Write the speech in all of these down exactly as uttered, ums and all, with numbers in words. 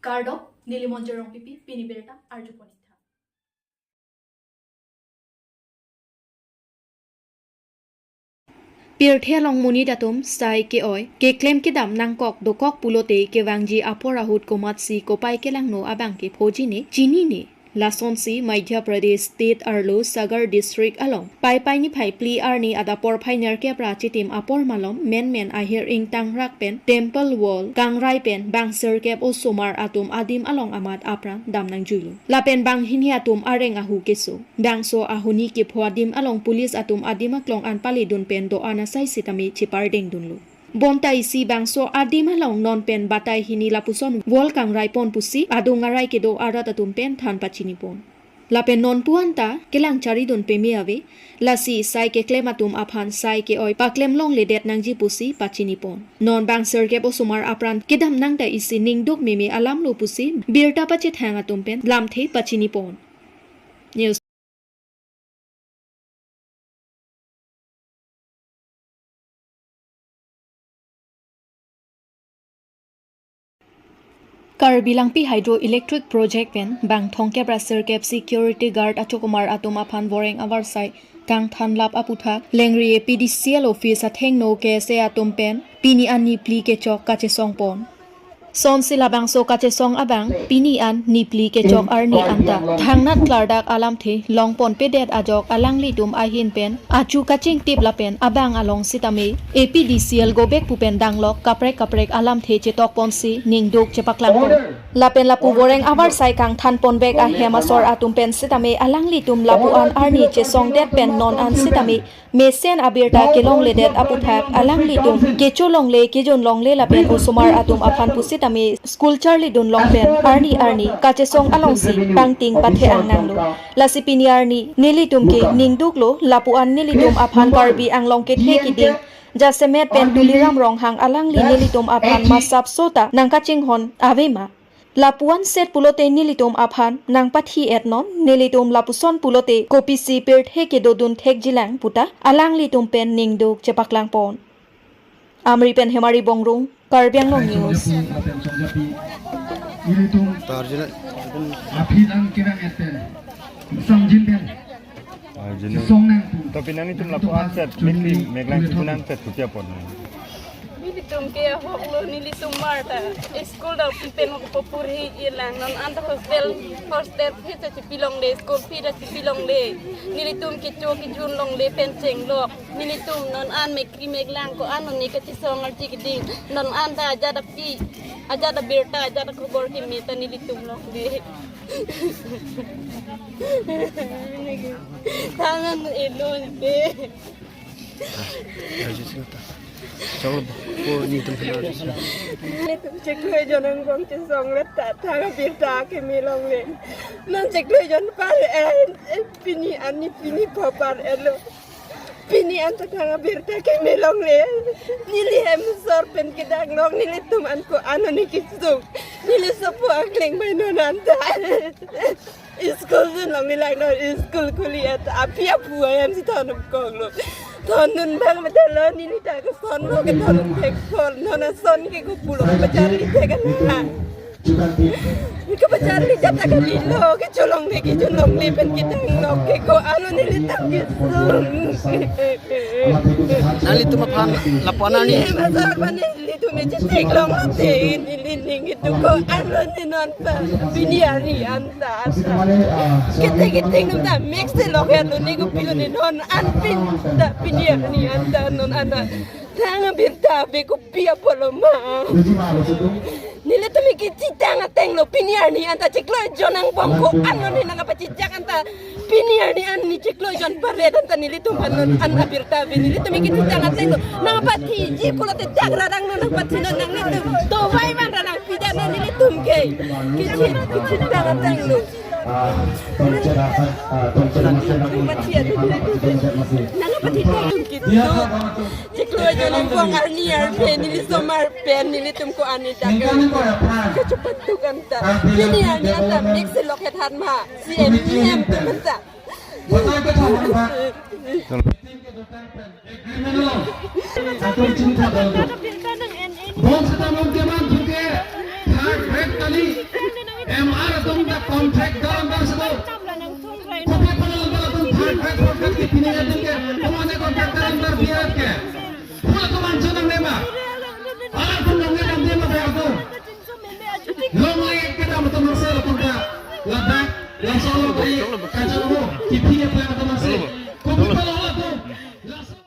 Kardom, neli Monjir Rongpipi, pini birta arjupon ik tha. Pirthe along monit atum sai ke-oi, keklem kedam nangkok dokok pulote kevangji apor ahut komatsi kopai kelangno abang ke phojine, chinine. Lasonsi Madhya Pradesh State arlo Sagar District along Paipai niphai phli arni adap porphai nerkep ra chitim apor malom menmen ahir ingtangrak pen temple wall kangrai pen bang sirkep osomar atum adim along amat apran dam nangjuilo. Lapen banghini atum areng ahu keso. Bangso ahuni kepho adim along police atum adim aklong an paledun pen do-an asai sitame chepardengdunlo. Bonta isi bangso adim along non pen batai hini lapuson wall kangrai pon pusi adung arai kedo arat atum pen than pachinipon. Lapen non pu-an ta kelang charidun peme ave, lasi sai keklem atum aphan sai ke-oi paklem longledet nangji pusi pachinipon. Non bang sirkep osomar apran kedam nang ta isi ningduk meme alamlo pusi birta pachethang atum pen lamthe pachinipon. News. Karbi Langpi Hydroelectric Project pen bang thomkep ra sirkep security guard achokomar atum aphan voreng avarsai kangthanlap aputhak lengri A P D C L office athengno K S A atum pen pini an niphli kechok kachesongpon. Sonsi labangso kachesong abang pini an niphli kechok arni anta thangnat klardak alamthe longponpedet ajok alanglitum ahin pen achu kachingtip lapen abang along sitame A P D C L gobek pu pen danglok kaprek kaprek alamthe chetokponsi ningduk chepaklangpon. Lapen lapu voreng avarsai kangthanponvek ahem asor atum pen sitame alanglitum lapu-an arni chesongdet pen non an sitame mesen abirta kelongledet aputhak alanglitum kecho longle kejun longle lapen osomar atum aphan pusitame school charlidun long pen arni arni kachesong alongsi pangting pathe-ang nanglo. Lasi pini arni nelitum ke ningduklo, lapu-an nelitum aphan Karbi Anglong kethe kiding jasemet pen Tuliram Ronghang alangli nelitum aphan masap sota nangkachinghon avema. Lapu-an set pulote nelitum aphan nangpathi-et non, nelitum lapuson pulote kopisi pirthe kedodun thekjilang puta alanglitum pen ningduk chepaklangpon. Amri pen Hemari Bongrung, Karbi Anglong News. Nelitum aphi lang kirang eten. Sangjin pen. Ah, jinu. Song nang pu. Tapi nanglitum lapu-an set, mikri meglang chibu nang set, kutia pon. Nelitum ke ahoklo, nelitum mar ta school dam pen hok popur hi ilang, non anta hostel, hostel fee ta chipilongle, school fee ta chipilongle. Nelitum kecho kejun longle pen chenglok. Nelitum non an mikri meglang ko-an non ne kachesong arji keding. Non anta ajat api, ajat abirta, ajat akhobor keme ta nelitum longle. Thangan elon pe. Chalo, ko nelitum kena. Nelitum chiklo jon angbong chesong le ta, thang abirta keme longle. Non chiklo jon par-et, eh, pini arni pini pho par-etlo. Pini anta thang abirta keme longle. Neli hem asor pen kedang long, nelitum an ko-an ne kesung. Neli sopo akleng bai non anta. School dun longle lang non, school khuli-et aphi aphu ahem si thondun konglo. Thondun bang medalo, neli ta kesonlo, kethondun thekpo, non ason ke kopulo kepacharli thek ana. Kepacharli jat ta kalilo, kecho longle, kecho longle pen kedang long ke ko-an nelitum kesung. Nanglitum aphan lapu-an arni. Hem asor mane nelitum chetheklonglote, neli ning itum ko-an ne non pa, pini arni anta, anta. Kete kete nung ta mix se lok ya lo ne kopilo ne non an pin ta pini arni anta non anta. Thang abirta be kopi apotlo ma. Nelitum ke chithang atenglo pini arni anta chiklo jon angbong ko-an ne nangkapachijak anta. Pini arni an ne chiklo jon par-et anta nelitum an non an abirta ave nelitum ke chithang atenglo. Nangpathiji pulote jak rarang non nangpathi non nanglitum. To vai van ra nangpida non nelitum ke. Kechi-, kechithang atenglo. Nangpathi adu nelitum. Nangpathi nelitum ke. Chiklo jon angbong arni arphe neli somar pen nelitum ko-an ne dak. Kecho patuk anta. Pini arni anta mix se lok het han ma. C M, E M atum anta. Bonsita mungkin mungkin thak rek tadi. Dalam bahasa itu, kopi pala dalam pun third, third, fourth, fifth, fifth, ini ada ke, kemana kontrak dalam bar biar ke? Pula teman jenang nema. Alam pun dong nema dia mata aku. Long lagi kita betul masa kontrak. Ladak, langsung lo beri, kacau lo, kipinya pala teman sih. Kopi pala aku. Langsung.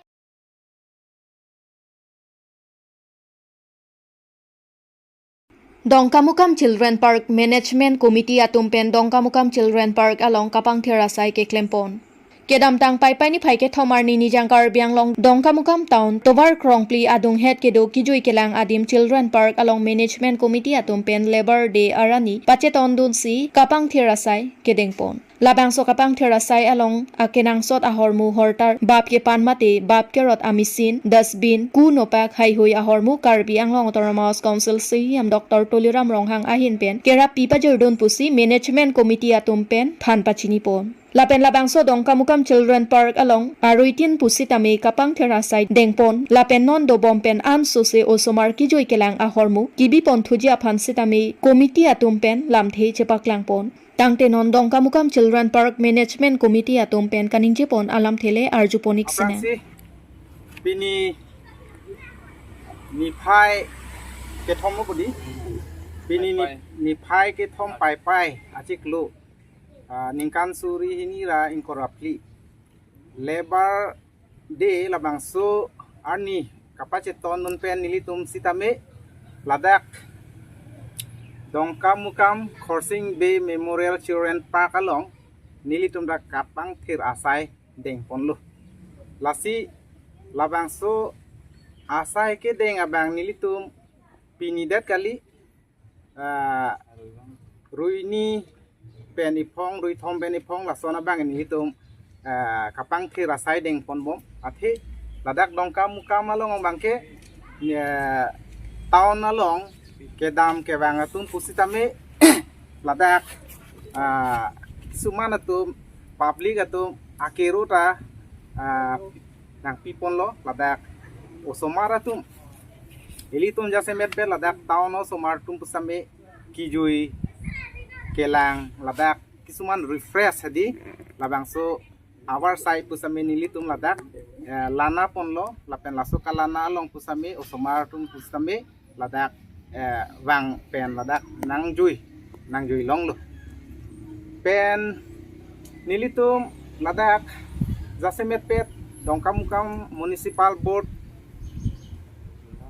Dongkamukam Children Park Management Committee atum pen Dongkamukam Children Park along kapangthir asai keklempon. Kedamtang Paipai niphai kethom arni Nijang Karbi Anglong Dongkamukam Town tovar krongpli adunghet kedo kijui kelang adim Children Park along Management Committee atum pen Labour Day arni pachetondunsi kapangthir asai kedengpon. Labangso kapangthir asai along akenangsot ahormu hortar bap kepan mate bap kerot amachine, dustbin, ku nopak haihui ahormu Karbi Anglong Autonomous Council C E M Doctor Tuliram Ronghang ahin pen kerap pi pajirdun pusi Management Committee atum pen than pachinipon. Lapen labangso Dongkamukam Children Park along aruitin pusitame kapangthir asai dengpon, lapen non dobom pen ansose osomar kijui kelang ahormu kibipon thuji aphan sitame committee atum pen lamthe chepaklangpon. Tangte non Dongkamukam Children Park Management Committee atum pen kaningjepon alamthe le arjupon ik sine. Aphrangsi pini niphai kethom lo kodi. Pini ni, Paipai. Niphai kethom Paipai achiklo. Ah, ningkan suri hini ra ingkoi ra phli. Labour Day labangso arni kapachetondun pen nelitum sitame ladak Dongkamukam Khorsing Bey Memorial Children Park along nelitum dak kapangthir asai dengponlo. Lasi labangso asai kedeng abang nelitum pini det kali, ah, ruini pen iphong, ruithom pen iphong lason abang nelitum, ah, kapangthir asai dengponbom. Athe ladak Dongkamukam along abangke, eh, town along kedam kevang atum pusitame ladak, ah, kisuman atum public atum akero ta, ah, nangpiponlo ladak osomar atum. Ilitum jasemet pen ladak town osomar atum pusitame kijui kelang ladak kisuman refresh hadi labangso avar sai pusitame nelitum ladak, eh, lana ponlo lapen laso kalana along pusitame osomar atum pusitame ladak, eh, vang pen ladak nangjui, nangjui longlo. Pen nelitum ladak jasemet pen Dongkamukam Municipal Board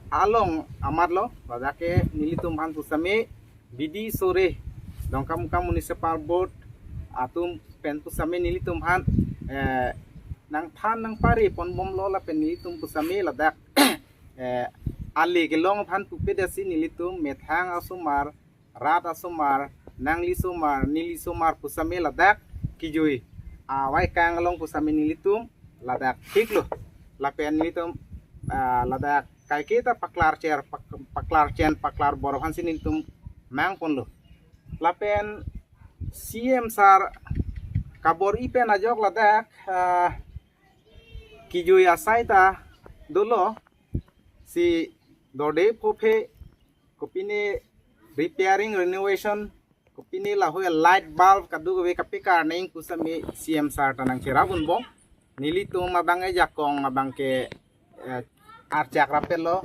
along amatlo, ladak ke nelitum aphan pusitame bidi sore Dongkamukam Municipal Board atum pen pusitame nelitum aphan, eh, nangthan nangpare ponbomlo lapen nelitum pusitame ladak eh, ale kelong aphan pupe dasi nelitum methang asomar, rat asomar, nangli somar, neli somar pusitame ladak kijui avaikang along pusitame nelitum ladak thiklo. Lapen nelitum, ah, ladak kaiketa paklar cher, pak-, paklar chen, paklar bor aphansi nelitum mangponlo. Lapen C M sir kabor-i pen ajok ladak, ah, kijui asai ta dolo, si dorde phophe, kopine repairing renovation, kopine lahoi light bulb kadokave kape karneng pusitame C M sir ta nangcherap unbom. Nelitum abang ejakong abangke, eh, archak rapetlo,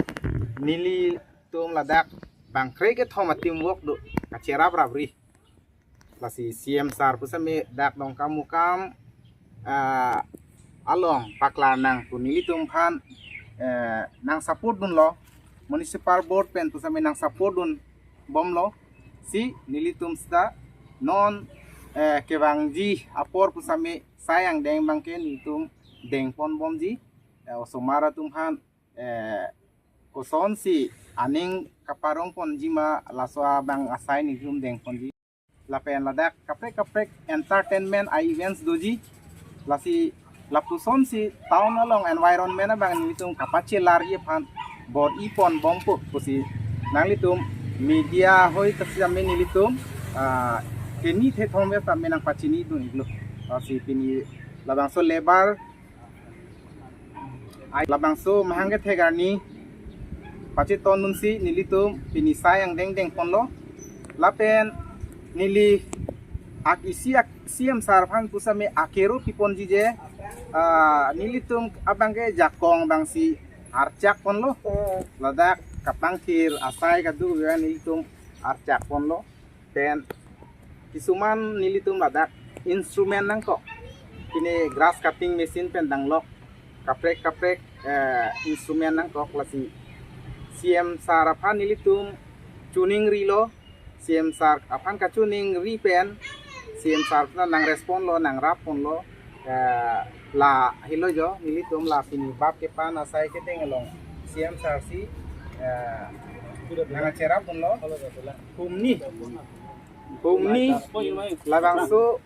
nelitum ladak bangkre kethom a-teamwork do, kacherap rapri. Lasi C M sir pusitame dak Dongkamukam, ah, along paklar nang pu nelitum aphan, eh, nangsupport dunlo, Municipal Board pen pusitame nangsupport dunbomlo, si nelitum seta non, eh, kevangji apor pusitame sai angdeng abangke nelitum dengponbomji, eh, osomar atum aphan, eh, kosonsi aning kaparongponji ma laso abang asai nelitum dengponji. Lapen ladak kaprek kaprek entertainment a-events doji. Lasi lapusonsi town along environment abang nelitum kapachelarji aphan bor-i ponbompo pusi nanglitum media hoi ta sitame nelitum, ah, keni thethom ya sitame nangpachini dun iklo. Lasi pini labangso labour ai labangso mahang kethek arni pachetondunsi nelitum pini sai angdeng dengponlo. Lapen neli Ak isi ak C M sir aphan pusitame akero piponji je, ah, nelitum abangke jakong abangsi archak ponlo. Ladak kapangthir asai kadokave nelitum archak ponlo. Pen kisuman nelitum ladak instrument nangkok. Kini grass cutting machine pen danglok kaprek kaprek, eh, instrument nangkok, lasi C M sir aphan nelitum choningrilo. C M sir aphan kachoningri pen C M sir aphan nang respond lo, nang rap ponlo, eh, lahelo jo, nelitum la pini bap kepan asai kedeng along C M sir si, eh, nang cherap ponlo. Humni, humni labangso,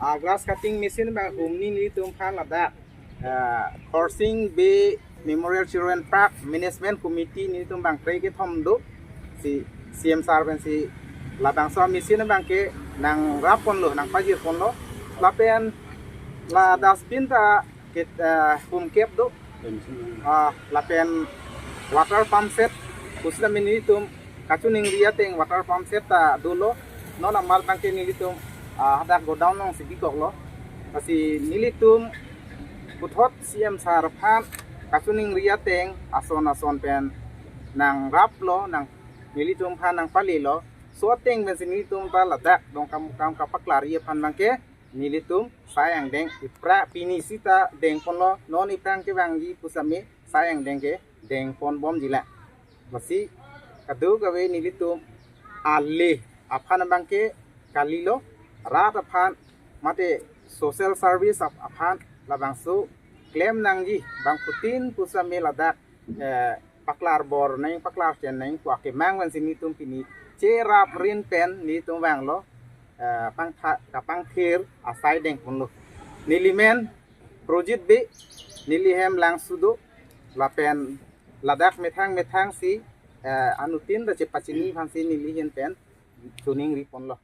ah, grass cutting machine abang humni nelitum aphan ladak, eh, Khorsing Bey Memorial Children Park Management Committee nelitum abang kre kethom do, si C M sir pensi labangso machine abangke nang rap ponlo, nang pajir ponlo. Lapen la dustbin ta ke, eh, humkep do. Ah, lapen water pump set, pusitame nelitum kachoningri ateng water pump set ta dolo. Non amat abangke nelitum, ah, hadak godown alongsi bikoklo. Lasi nelitum puthot C M sir aphan kachoningri ateng ason ason pen nang raplo, nang nelitum aphan nang palelo. So ateng pensi nelitum ta ladak Dongkamukam kapaklari aphan abangke nelitum sai angdeng ipra pini sita deng ponlo, non iphrang kevangji pusitame sai angdeng ke deng ponbomji la. Lasi kadokave nelitum ale aphan abangke kalilo, rat aphan mate social service ap-, aphan labangso klem nangji bangphutin pusitame ladak, eh, paklar bor nang paklar chen nang pu akemang pensi nelitum pini cherap rin pen nelitum vanglo, eh, pangtha-, kapangthir asai deng ponlo. Neli men Projit Bey, neli hem Langsu do, lapen ladak methang methang si, eh, anuttin ta chepachini aphansi neli ahin pen choningri ponlo.